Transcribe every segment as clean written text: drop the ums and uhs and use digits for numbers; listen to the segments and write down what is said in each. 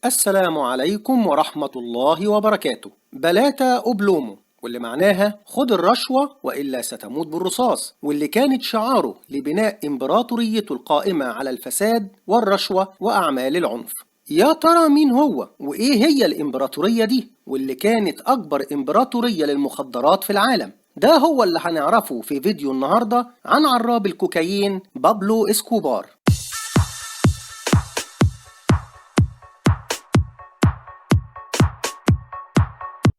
السلام عليكم ورحمة الله وبركاته. plata o plomo، واللي معناها خد الرشوة وإلا ستموت بالرصاص، واللي كانت شعاره لبناء إمبراطوريته القائمة على الفساد والرشوة وأعمال العنف. يا ترى مين هو؟ وإيه هي الإمبراطورية دي؟ واللي كانت أكبر إمبراطورية للمخدرات في العالم؟ ده هو اللي هنعرفه في فيديو النهاردة عن عراب الكوكايين بابلو إسكوبار.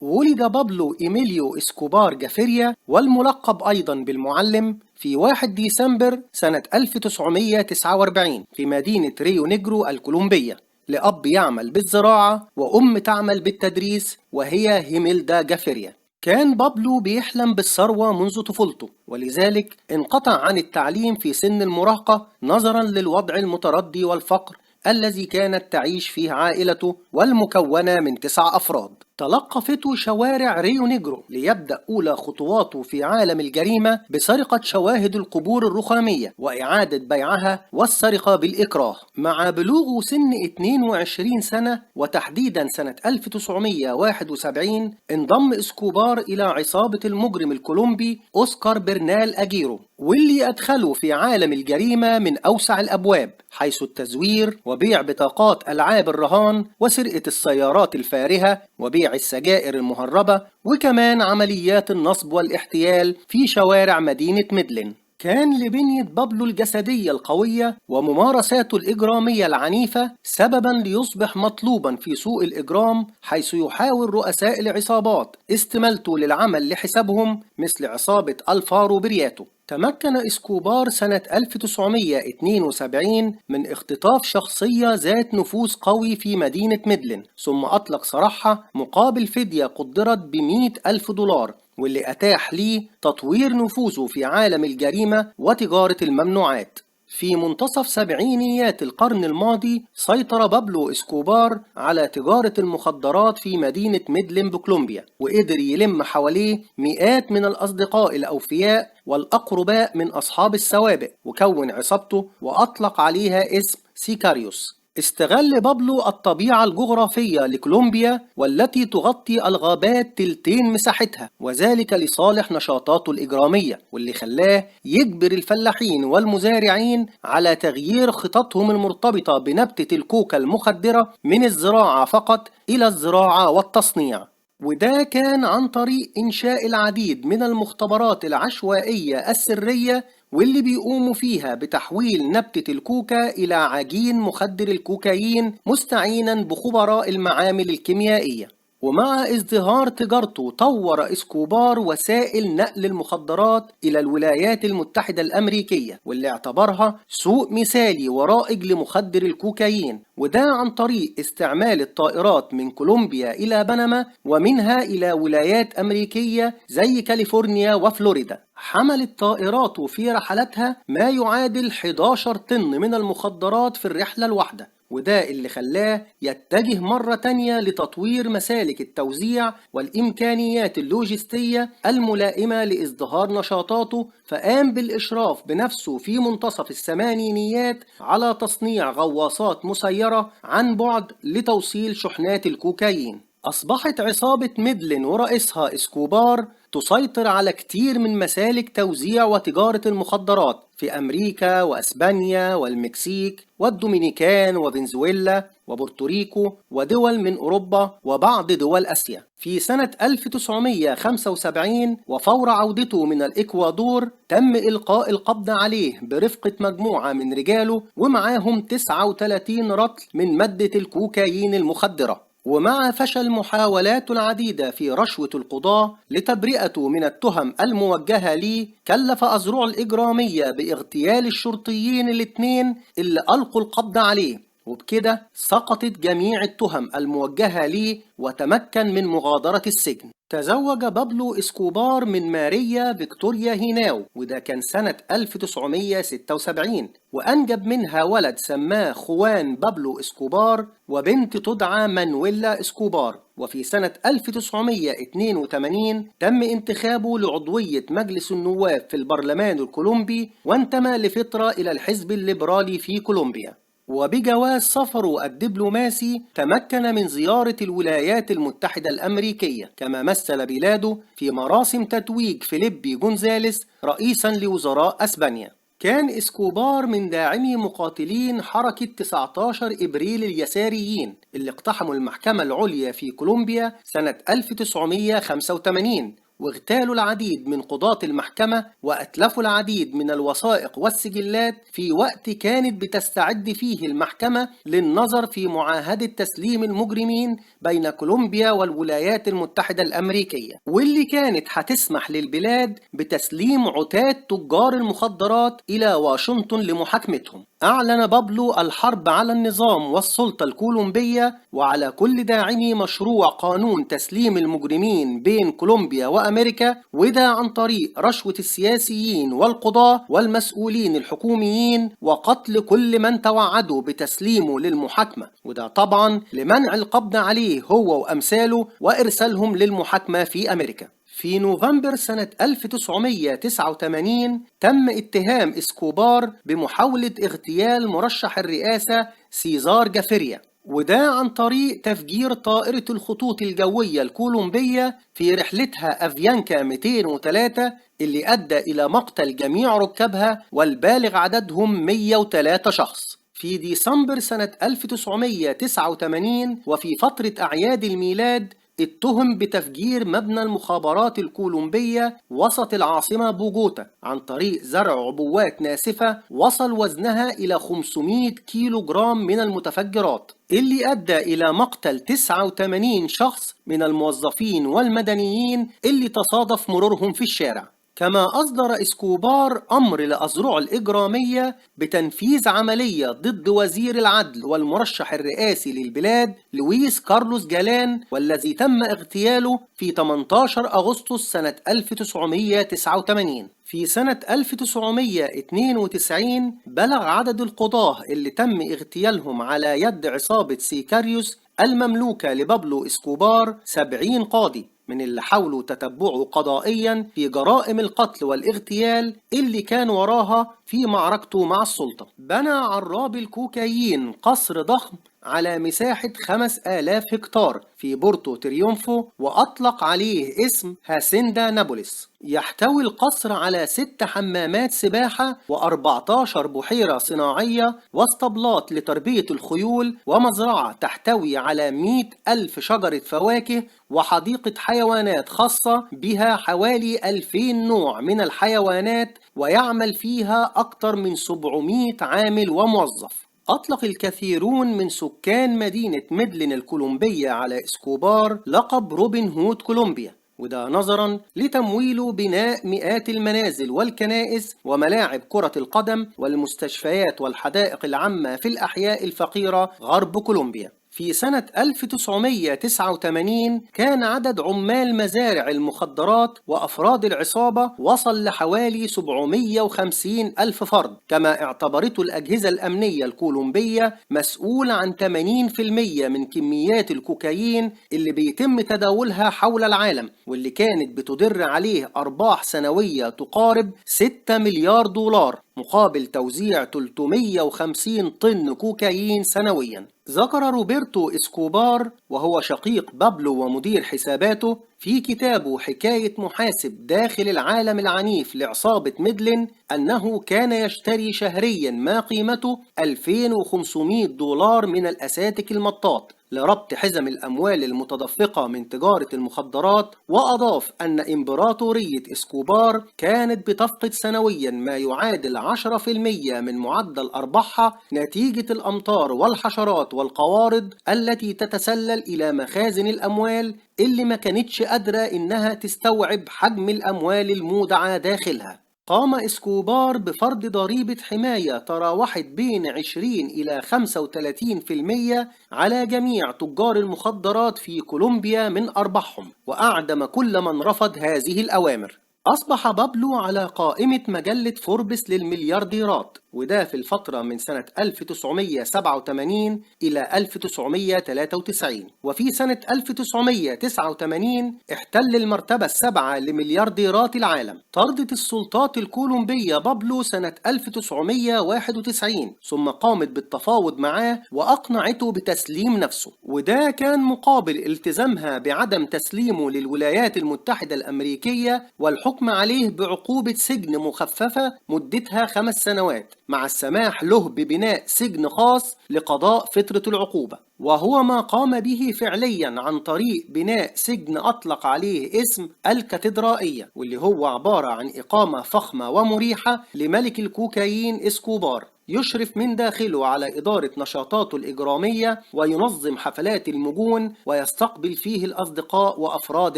ولد بابلو إيميليو إسكوبار جافيريا، والملقب أيضا بالمعلم، في 1 ديسمبر سنة 1949 في مدينة ريو نيجرو الكولومبية، لأب يعمل بالزراعة وأم تعمل بالتدريس، وهي هيميلدا جافيريا. كان بابلو بيحلم بالثروة منذ طفولته، ولذلك انقطع عن التعليم في سن المراهقة نظرا للوضع المتردي والفقر الذي كانت تعيش فيه عائلته والمكونة من 9 أفراد. تلقفته شوارع ريو نيجرو ليبدأ أولى خطواته في عالم الجريمة بسرقة شواهد القبور الرخامية وإعادة بيعها والسرقة بالإكراه. مع بلوغه سن 22 سنة وتحديدا سنة 1971 انضم إسكوبار إلى عصابة المجرم الكولومبي أوسكار برنال أجيرو، واللي أدخله في عالم الجريمة من أوسع الأبواب، حيث التزوير وبيع بطاقات ألعاب الرهان وسرقة السيارات الفارهة وبيع السجائر المهربة، وكمان عمليات النصب والاحتيال في شوارع مدينة ميدلين. كان لبنية بابلو الجسدية القوية وممارساته الإجرامية العنيفة سببا ليصبح مطلوبا في سوق الإجرام، حيث يحاول رؤساء العصابات استمالته للعمل لحسابهم مثل عصابة ألفارو برياتو. تمكن إسكوبار سنة 1972 من اختطاف شخصية ذات نفوذ قوي في مدينة ميدلين، ثم أطلق سراحها مقابل فدية قدرت ب100,000 دولار، واللي أتاح ليه تطوير نفوذه في عالم الجريمة وتجارة الممنوعات. في منتصف سبعينيات القرن الماضي سيطر بابلو إسكوبار على تجارة المخدرات في مدينة ميدلين بكولومبيا، وقدر يلم حواليه مئات من الأصدقاء الأوفياء والأقرباء من أصحاب السوابق، وكون عصابته وأطلق عليها اسم سيكاريوس. استغل بابلو الطبيعة الجغرافية لكولومبيا والتي تغطي الغابات تلتين مساحتها، وذلك لصالح نشاطاته الإجرامية، واللي خلاه يجبر الفلاحين والمزارعين على تغيير خططهم المرتبطة بنبتة الكوكا المخدرة من الزراعة فقط إلى الزراعة والتصنيع، وده كان عن طريق إنشاء العديد من المختبرات العشوائية السرية واللي بيقوموا فيها بتحويل نبتة الكوكا إلى عجين مخدر الكوكايين مستعينا بخبراء المعامل الكيميائية. ومع ازدهار تجارته طور إسكوبار وسائل نقل المخدرات إلى الولايات المتحدة الأمريكية، واللي اعتبرها سوق مثالي ورائج لمخدر الكوكايين، وده عن طريق استعمال الطائرات من كولومبيا إلى بنما ومنها إلى ولايات أمريكية زي كاليفورنيا وفلوريدا. حملت طائراته في رحلتها ما يعادل 11 طن من المخدرات في الرحلة الواحدة، وده اللي خلاه يتجه مرة تانية لتطوير مسالك التوزيع والإمكانيات اللوجستية الملائمة لازدهار نشاطاته، فقام بالإشراف بنفسه في منتصف الثمانينيات على تصنيع غواصات مسيرة عن بعد لتوصيل شحنات الكوكايين. أصبحت عصابة ميدلين ورئيسها إسكوبار تسيطر على كتير من مسالك توزيع وتجارة المخدرات في أمريكا وأسبانيا والمكسيك والدومينيكان وفنزويلا وبورتوريكو ودول من أوروبا وبعض دول آسيا. في سنة 1975 وفور عودته من الإكوادور تم إلقاء القبض عليه برفقة مجموعة من رجاله ومعاهم 39 رطل من مادة الكوكايين المخدرة. ومع فشل محاولاته العديدة في رشوة القضاة لتبرئته من التهم الموجهة ليه، كلف أذرع الإجرامية باغتيال الشرطيين الاثنين اللي ألقوا القبض عليه، وبكده سقطت جميع التهم الموجهة ليه وتمكن من مغادرة السجن. تزوج بابلو إسكوبار من ماريا فيكتوريا هيناو، وده كان سنة 1976، وأنجب منها ولد سماه خوان بابلو إسكوبار وبنت تدعى مانويلا إسكوبار. وفي سنة 1982 تم انتخابه لعضوية مجلس النواب في البرلمان الكولومبي، وانتمى لفترة إلى الحزب الليبرالي في كولومبيا. وبجواز سفره الدبلوماسي تمكن من زيارة الولايات المتحدة الأمريكية، كما مثل بلاده في مراسم تتويج فيليبي جونزاليس رئيسا لوزراء أسبانيا. كان إسكوبار من داعمي مقاتلين حركة 19 إبريل اليساريين اللي اقتحموا المحكمة العليا في كولومبيا سنة 1985، واغتالوا العديد من قضاة المحكمة وأتلفوا العديد من الوثائق والسجلات في وقت كانت بتستعد فيه المحكمة للنظر في معاهدة تسليم المجرمين بين كولومبيا والولايات المتحدة الأمريكية، واللي كانت هتسمح للبلاد بتسليم عتاة تجار المخدرات إلى واشنطن لمحاكمتهم. أعلن بابلو الحرب على النظام والسلطة الكولومبية وعلى كل داعمي مشروع قانون تسليم المجرمين بين كولومبيا وأمريكا، وده عن طريق رشوة السياسيين والقضاة والمسؤولين الحكوميين وقتل كل من توعدوا بتسليمه للمحاكمة، وده طبعا لمنع القبض عليه هو وأمثاله وإرسالهم للمحاكمة في أمريكا. في نوفمبر سنة 1989 تم اتهام إسكوبار بمحاولة اغتيال مرشح الرئاسة سيزار جافيريا، وده عن طريق تفجير طائرة الخطوط الجوية الكولومبية في رحلتها أفيانكا 203 اللي أدى إلى مقتل جميع ركابها والبالغ عددهم 103 شخص. في ديسمبر سنة 1989 وفي فترة أعياد الميلاد اتهم بتفجير مبنى المخابرات الكولومبية وسط العاصمة بوغوتا عن طريق زرع عبوات ناسفة وصل وزنها إلى 500 كيلو جرام من المتفجرات، اللي أدى إلى مقتل 89 شخص من الموظفين والمدنيين اللي تصادف مرورهم في الشارع. كما أصدر إسكوبار أمر لأذرعه الإجرامية بتنفيذ عملية ضد وزير العدل والمرشح الرئاسي للبلاد لويس كارلوس جالان، والذي تم اغتياله في 18 أغسطس سنة 1989. في سنة 1992 بلغ عدد القضاة اللي تم اغتيالهم على يد عصابة سيكاريوس المملوكة لبابلو إسكوبار 70 قاضي، من اللي حاولوا تتبعه قضائيا في جرائم القتل والاغتيال اللي كان وراها في معركته مع السلطة. بنى عراب الكوكايين قصر ضخم على مساحة 5000 هكتار في بورتو تريومفو، وأطلق عليه اسم هاسيندا نابوليس. يحتوي القصر على 6 حمامات سباحة و14 بحيرة صناعية واسطبلات لتربية الخيول، ومزرعة تحتوي على 100,000 شجرة فواكه، وحديقة حيوانات خاصة بها حوالي 2000 نوع من الحيوانات، ويعمل فيها أكثر من 700 عامل وموظف. أطلق الكثيرون من سكان مدينة ميدلين الكولومبية على إسكوبار لقب روبن هود كولومبيا، وده نظرا لتمويله بناء مئات المنازل والكنائس وملاعب كرة القدم والمستشفيات والحدائق العامة في الأحياء الفقيرة غرب كولومبيا. في سنة 1989 كان عدد عمال مزارع المخدرات وأفراد العصابة وصل لحوالي 750 ألف فرد، كما اعتبرته الأجهزة الأمنية الكولومبية مسؤول عن 80% من كميات الكوكايين اللي بيتم تداولها حول العالم، واللي كانت بتدر عليه أرباح سنوية تقارب 6 مليار دولار مقابل توزيع 350 طن كوكايين سنويا. ذكر روبرتو إسكوبار وهو شقيق بابلو ومدير حساباته في كتابه حكاية محاسب داخل العالم العنيف لعصابة ميدلين أنه كان يشتري شهريا ما قيمته 2500 دولار من الأساتك المطاط لربط حزم الأموال المتدفقة من تجارة المخدرات، وأضاف أن إمبراطورية إسكوبار كانت بتفقد سنويا ما يعادل 10% من معدل أرباحها نتيجة الأمطار والحشرات والقوارض التي تتسلل إلى مخازن الأموال اللي ما كانتش قادرة إنها تستوعب حجم الأموال المودعة داخلها. قام إسكوبار بفرض ضريبة حماية تراوحت بين 20 إلى 35% على جميع تجار المخدرات في كولومبيا من أرباحهم، وأعدم كل من رفض هذه الأوامر. أصبح بابلو على قائمة مجلة فوربس للمليارديرات وده في الفترة من سنة 1987 إلى 1993. وفي سنة 1989 احتل المرتبة السابعة لمليارديرات العالم. طردت السلطات الكولومبية بابلو سنة 1991، ثم قامت بالتفاوض معاه وأقنعته بتسليم نفسه، وده كان مقابل التزامها بعدم تسليمه للولايات المتحدة الأمريكية والحكم عليه بعقوبة سجن مخففة مدتها 5 سنوات، مع السماح له ببناء سجن خاص لقضاء فترة العقوبة، وهو ما قام به فعليا عن طريق بناء سجن أطلق عليه اسم الكاتدرائية، واللي هو عبارة عن إقامة فخمة ومريحة لملك الكوكايين إسكوبار، يشرف من داخله على إدارة نشاطاته الإجرامية وينظم حفلات المجون ويستقبل فيه الأصدقاء وأفراد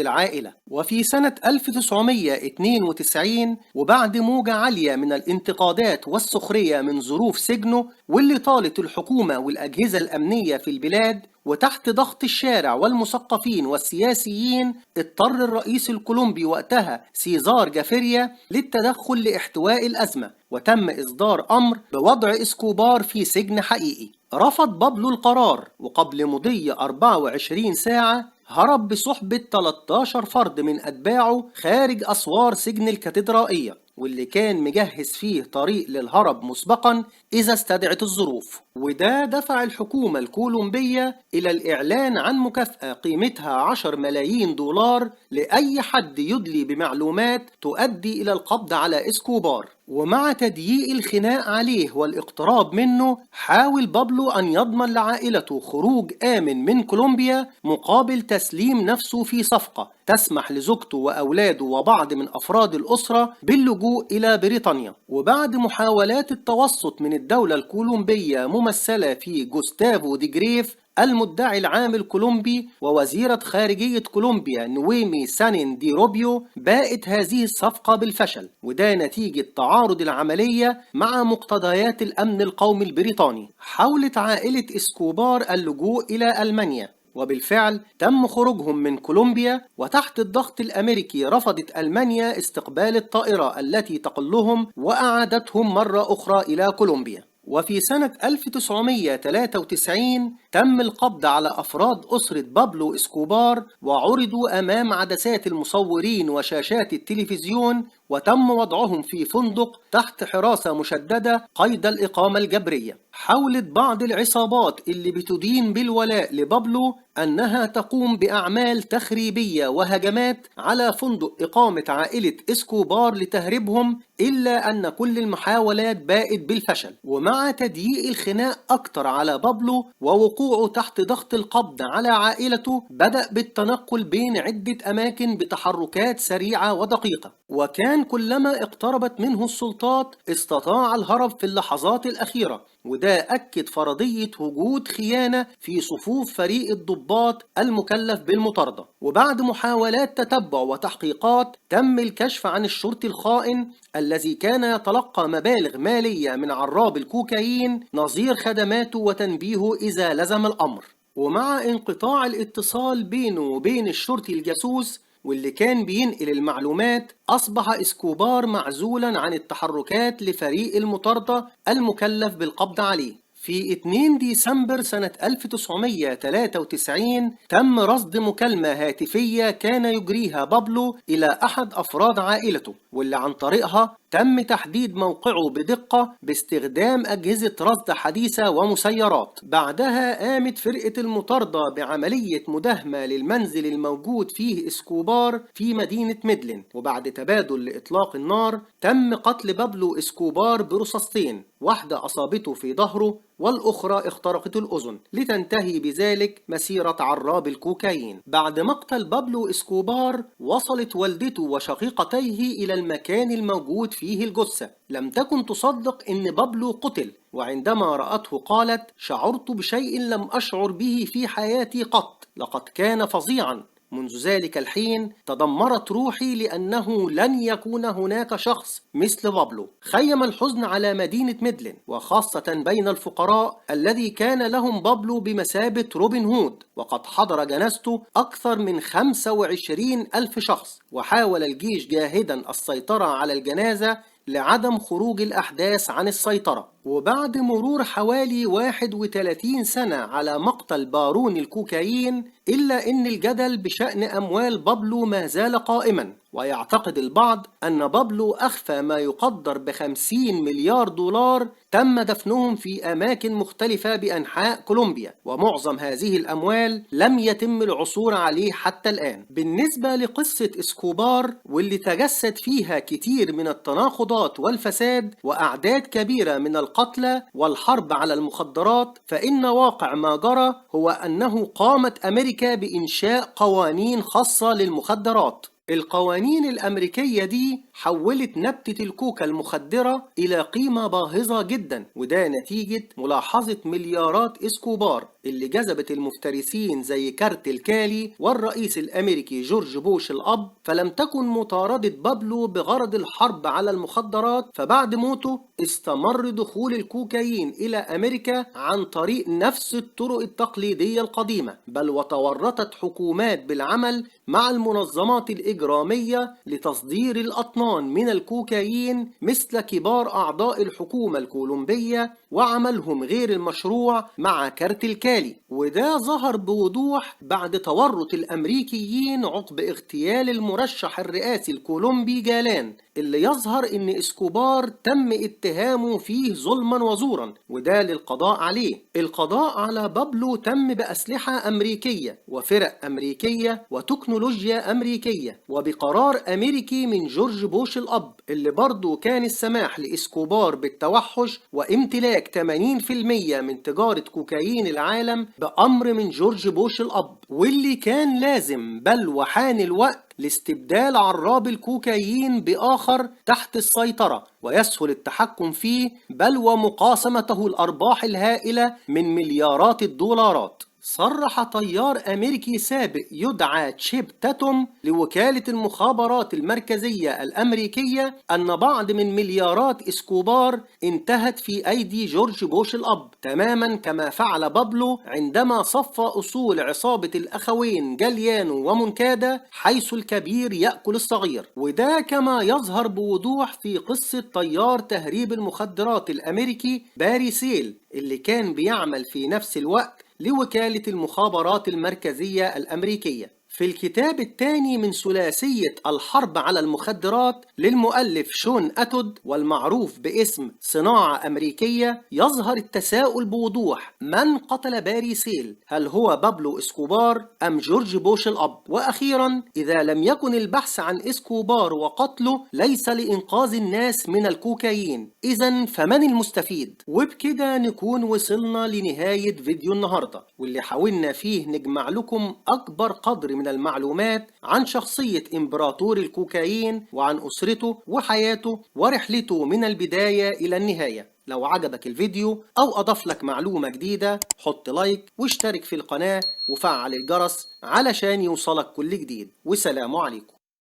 العائلة. وفي سنة 1992 وبعد موجة عالية من الانتقادات والسخرية من ظروف سجنه واللي طالت الحكومة والأجهزة الأمنية في البلاد، وتحت ضغط الشارع والمثقفين والسياسيين، اضطر الرئيس الكولومبي وقتها سيزار جافيريا للتدخل لاحتواء الأزمة، وتم إصدار أمر بوضع إسكوبار في سجن حقيقي. رفض بابلو القرار، وقبل مضي 24 ساعة هرب بصحبة 13 فرد من أتباعه خارج أسوار سجن الكاتدرائية، واللي كان مجهز فيه طريق للهرب مسبقا إذا استدعت الظروف. وده دفع الحكومة الكولومبية إلى الإعلان عن مكافأة قيمتها 10 ملايين دولار لأي حد يدلي بمعلومات تؤدي إلى القبض على إسكوبار. ومع تضييق الخناق عليه والاقتراب منه، حاول بابلو أن يضمن لعائلته خروج آمن من كولومبيا مقابل تسليم نفسه في صفقة تسمح لزوجته وأولاده وبعض من أفراد الأسرة باللجوء إلى بريطانيا. وبعد محاولات التوسط من الدولة الكولومبية ممثلة في جوستافو دي جريف المدعي العام الكولومبي ووزيرة خارجية كولومبيا نويمي سانين دي روبيو، باءت هذه الصفقة بالفشل، وده نتيجة تعارض العملية مع مقتضيات الأمن القومي البريطاني. حاولت عائلة إسكوبار اللجوء إلى ألمانيا، وبالفعل تم خروجهم من كولومبيا، وتحت الضغط الأمريكي رفضت ألمانيا استقبال الطائرة التي تقلهم وأعادتهم مرة أخرى إلى كولومبيا. وفي سنة 1993 تم القبض على أفراد أسرة بابلو إسكوبار وعرضوا أمام عدسات المصورين وشاشات التلفزيون، وتم وضعهم في فندق تحت حراسة مشددة قيد الإقامة الجبرية. حاولت بعض العصابات اللي بتدين بالولاء لبابلو أنها تقوم بأعمال تخريبية وهجمات على فندق إقامة عائلة إسكوبار لتهريبهم، إلا أن كل المحاولات باءت بالفشل. ومع تضييق الخناق أكتر على بابلو ووقوعه تحت ضغط القبض على عائلته، بدأ بالتنقل بين عدة أماكن بتحركات سريعة ودقيقة، وكان كلما اقتربت منه السلطات استطاع الهرب في اللحظات الأخيرة، وده أكد فرضية وجود خيانة في صفوف فريق الضباط المكلف بالمطاردة. وبعد محاولات تتبع وتحقيقات تم الكشف عن الشرطي الخائن الذي كان يتلقى مبالغ مالية من عراب الكوكايين نظير خدماته وتنبيهه إذا لزم الأمر. ومع انقطاع الاتصال بينه وبين الشرطي الجاسوس واللي كان بينقل المعلومات، أصبح إسكوبار معزولا عن التحركات لفريق المطاردة المكلف بالقبض عليه. في 2 ديسمبر سنة 1993 تم رصد مكالمة هاتفية كان يجريها بابلو إلى أحد أفراد عائلته، واللي عن طريقها تم تحديد موقعه بدقة باستخدام أجهزة رصد حديثة ومسيرات. بعدها قامت فرقة المطاردة بعملية مداهمة للمنزل الموجود فيه إسكوبار في مدينة ميدلين، وبعد تبادل لإطلاق النار تم قتل بابلو إسكوبار برصاصتين، واحدة أصابته في ظهره والأخرى اخترقت الأذن، لتنتهي بذلك مسيرة عراب الكوكايين. بعد مقتل بابلو إسكوبار وصلت والدته وشقيقتيه إلى المكان الموجود فيه الجثة. لم تكن تصدق إن بابلو قتل، وعندما رأته قالت: شعرت بشيء لم أشعر به في حياتي قط، لقد كان فظيعا. منذ ذلك الحين تدمرت روحي لأنه لن يكون هناك شخص مثل بابلو. خيم الحزن على مدينة ميدلين، وخاصة بين الفقراء الذي كان لهم بابلو بمثابة روبن هود، وقد حضر جنازته أكثر من 25 ألف شخص. وحاول الجيش جاهدا السيطرة على الجنازة، لعدم خروج الأحداث عن السيطرة. وبعد مرور حوالي 31 سنة على مقتل بارون الكوكايين، إلا أن الجدل بشأن أموال بابلو ما زال قائما، ويعتقد البعض أن بابلو أخفى ما يقدر ب50 مليار دولار تم دفنهم في أماكن مختلفة بأنحاء كولومبيا، ومعظم هذه الأموال لم يتم العثور عليه حتى الآن. بالنسبة لقصة اسكوبار واللي تجسد فيها كتير من التناقضات والفساد وأعداد كبيرة من القتلى والحرب على المخدرات، فإن واقع ما جرى هو أنه قامت أمريكا بإنشاء قوانين خاصة للمخدرات. القوانين الأمريكية دي حولت نبتة الكوكا المخدرة إلى قيمة باهظة جدا، وده نتيجة ملاحظة مليارات اسكوبار اللي جذبت المفترسين زي كارتل كالي والرئيس الأمريكي جورج بوش الأب. فلم تكن مطاردة بابلو بغرض الحرب على المخدرات، فبعد موته استمر دخول الكوكايين إلى أمريكا عن طريق نفس الطرق التقليدية القديمة، بل وتورطت حكومات بالعمل مع المنظمات الإجرامية لتصدير الأطنان من الكوكايين مثل كبار أعضاء الحكومة الكولومبية وعملهم غير المشروع مع كارتل كالي. وده ظهر بوضوح بعد تورط الأمريكيين عقب اغتيال المرشح الرئاسي الكولومبي جالان، اللي يظهر إن اسكوبار تم اتهامه فيه ظلما وزورا، وده للقضاء عليه. القضاء على بابلو تم بأسلحة أمريكية وفرق أمريكية وتكنولوجيا أمريكية، وبقرار أمريكي من جورج بوش الأب، اللي برضه كان السماح لإسكوبار بالتوحش وامتلاك 80% من تجارة كوكايين العالم بأمر من جورج بوش الأب، واللي كان لازم بل وحان الوقت لاستبدال عراب الكوكايين بآخر تحت السيطرة ويسهل التحكم فيه، بل ومقاسمته الأرباح الهائلة من مليارات الدولارات. صرح طيار أمريكي سابق يدعى تشيب تاتوم لوكالة المخابرات المركزية الأمريكية أن بعض من مليارات اسكوبار انتهت في أيدي جورج بوش الأب، تماما كما فعل بابلو عندما صفى أصول عصابة الأخوين جاليانو ومونكادا، حيث الكبير يأكل الصغير. وده كما يظهر بوضوح في قصة طيار تهريب المخدرات الأمريكي باري سيل، اللي كان بيعمل في نفس الوقت لوكالة المخابرات المركزية الأمريكية. في الكتاب الثاني من ثلاثية الحرب على المخدرات للمؤلف شون أتود والمعروف باسم صناعة أمريكية، يظهر التساؤل بوضوح: من قتل باري سيل؟ هل هو بابلو اسكوبار أم جورج بوش الأب؟ وأخيرا، إذا لم يكن البحث عن اسكوبار وقتله ليس لإنقاذ الناس من الكوكايين، إذا فمن المستفيد؟ وبكده نكون وصلنا لنهاية فيديو النهاردة، واللي حاولنا فيه نجمع لكم أكبر قدر من المعلومات عن شخصية إمبراطور الكوكايين وعن أسرته وحياته ورحلته من البداية إلى النهاية. لو عجبك الفيديو أو أضاف لك معلومة جديدة، حط لايك واشترك في القناة وفعل الجرس علشان يوصلك كل جديد. وسلام عليكم.